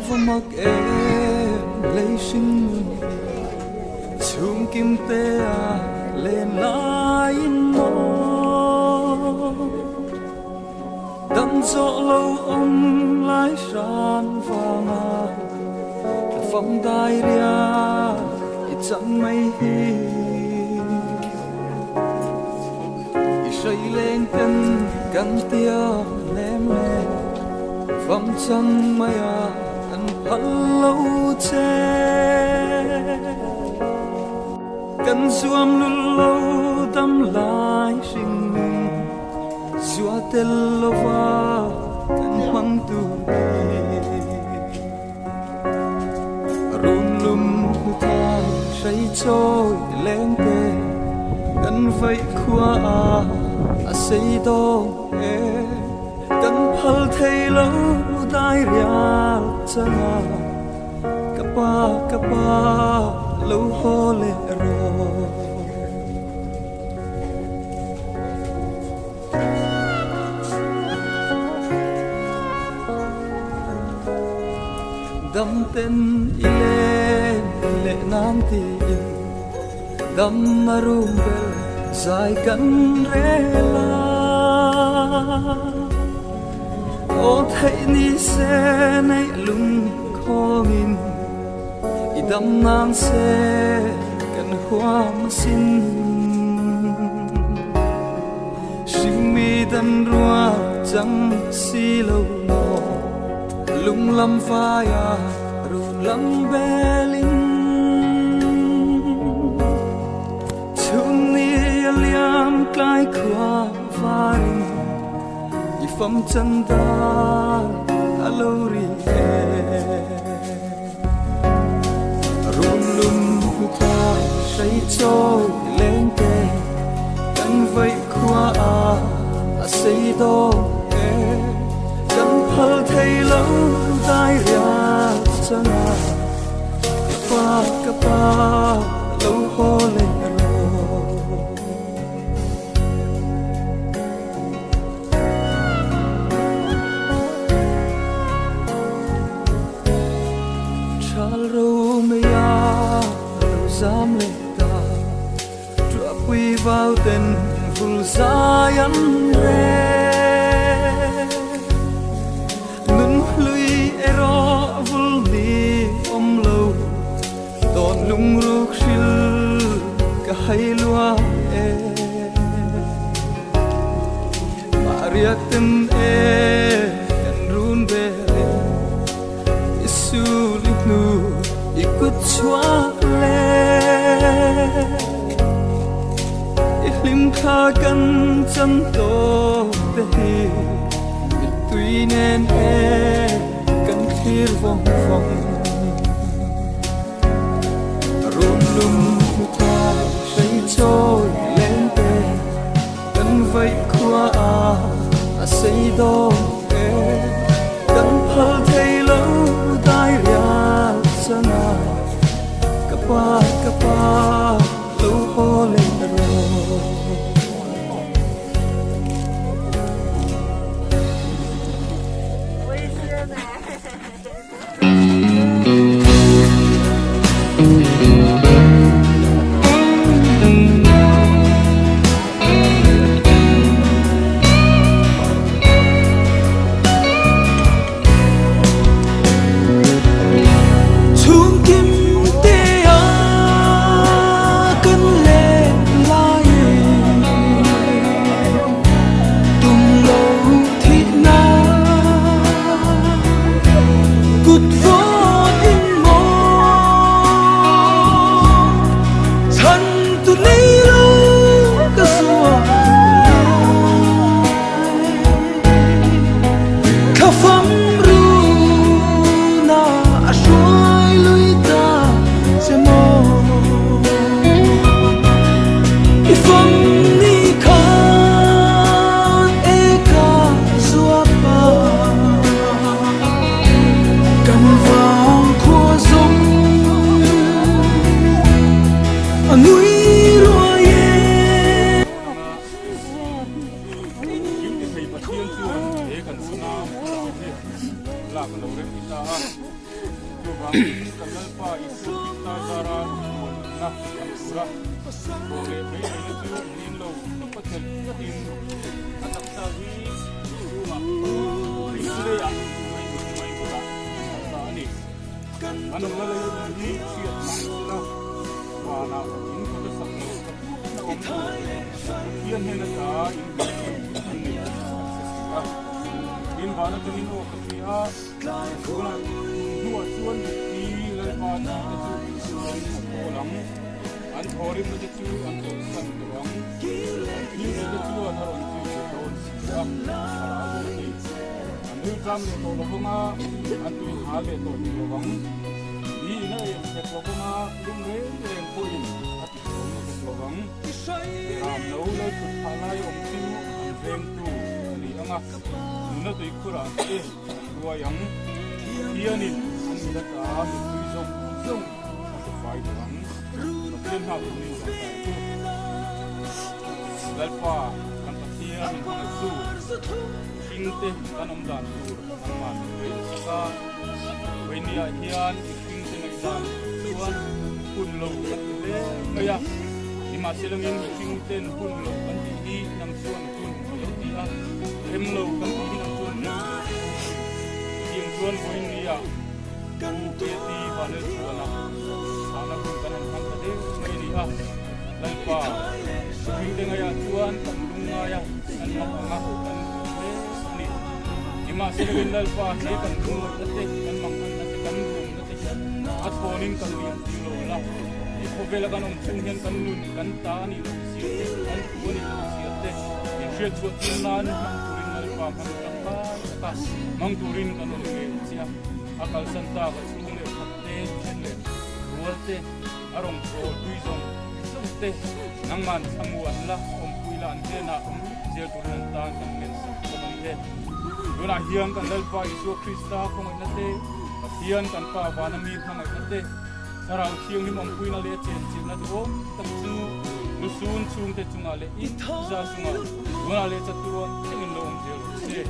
Va mak em lei hring nun hi chhung kim te a len laiin maw Dam zawh lo awm lai hran vanga ka fam dai rial i chang mai hi. I hrei leng ten kan tia lem le fam chang mai a an phal lo che. Kan zuam lul lo dam lai hring nun zua tel lova kan hmang tur hi. Run lum hnu thai hrei chawi leng te kan vaih khua a a sei dawn e. Kan phal thei lo dai rial chang a, ka pa ka pa lo haw leh rawh. Dam ten i len leh nan tiin dam a rum bel zai kan rel a. Aw theih ni se neih lung khawngin i dam nan se kan huam asin. Hringmi dan rua chang si lo maw lung lam vaia run lam belin. Chhun ni a liam tlai khua varin i fam chan dar a lo ri e. Run lum hnu thai hrei chawi leng te kan vaih khua a a sei dawn e. Kan phal thei lo dai rial chang a, ka pa ka pa lo haw leh rawh. Thal ro mei a lo zam leh ta, Tuahpui vau ten vul zai an rel. Nun hlui erawh vul ni awm lo, Dawn lungruk hril ka hai lua e. Mahriak ten e kan run vel e, I sul i hnu i kut chhuak le. I hlim thla kan chan tawk te hi, Mittui nen e kan thlir vawng vawng. Run lum hnu thai hrei chawi leng te kan vaih khua a a sei dawn e. Kan phal thei lo dai rial chang a, ka pa ka pa lo haw leh rawh. Chhungkim te a. nula lei awm hi hriat mah sela, vanah in kawta sak loh ka tuahna awm tur Pathian hnen ata in hmuh chu an nei tih an hre si a. Tin, van atangin aw ka hria a, tunah tun hnuah chuan mitthi Lalpa tihte chu an a thawl ang, an thawrimna te chu an chawlhsan tawh ang, an thiltihte chuan a rawn zui ve dawn si a, thlarau in a ti. An rilṭam leh tawh lovang a, an tui hal leh tawh hek lovang. Ni in a em hek lovang a, lung reng reng pawhin a ti chhawm na hek lovang. Ram lo lal thut phah lai awm chu an vengtu a ni ang a, nuna tuikhurah te an hruai ang. Pathianin an mit ata mittui zawng zawng a hre fai tawh ang. Pathian nghak turin tawngtai chu Lalpa kan Pathian min hmangaihtu mihringte kan awm dan tur nangmah min rel sak a. Vawinia hian mihringte ngaihdan chuan hun lo kan ti hle mai a, nimahselangin mihringten hun lo kan tih hi nang chuan hun a lo ti a, rem lo kan tih hi nang chuan rem a lo ti thin. Chutiang chuan vawinia UKT Vanlalchhuana thahna hun kan han hmang ta deuh mai a ni a, Lalpa mihringte ngaihah chuan kan lungngai a, kan mak ang a, kan duh hle a ni. Nimahselain Lalpa he kan lungngaihna te, kan manghanna te, kan ruamna te hi a thlawnin kan liam tir lo la. He khawvela kan awm chhung hian kan nun, kan ta a nih loh zia te, kan thu a nih loh zia te min hriatchhuah tir nan hmang turin Lalpa hmang tangkai taka hmang turin kan rawn ngei che a. A kalsan tak a chhung leh khat te, then leh rual te, a rawn thawl tui zawng zawng te nangman thlamuan la awmpui la an hnenah zel turin an tan kan ngen sak bawk a ni e. Tunah hian kan Lalpa Isua Krista khawngaihna te, Pathian kan Pa vana mi hmangaihna te, Thlarau Thianghlim awmpuina leh chenchilhna duhawm tak chu lusun chhungte chungah leh i za chungah tunah leh chatuan thlengin lo awm zel rawh se.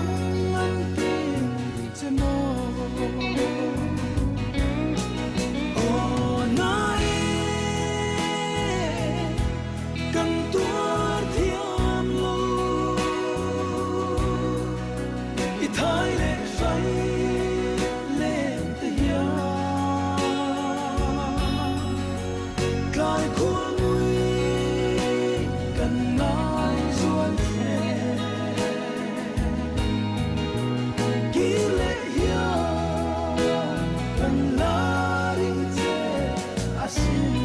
Dang an ti che maw? Aw na e, kan tuar thiam lo. I thai leh hrai len te hian tlai khua ngui kan ngai zual che. Kir leh hian kan la ring che asin.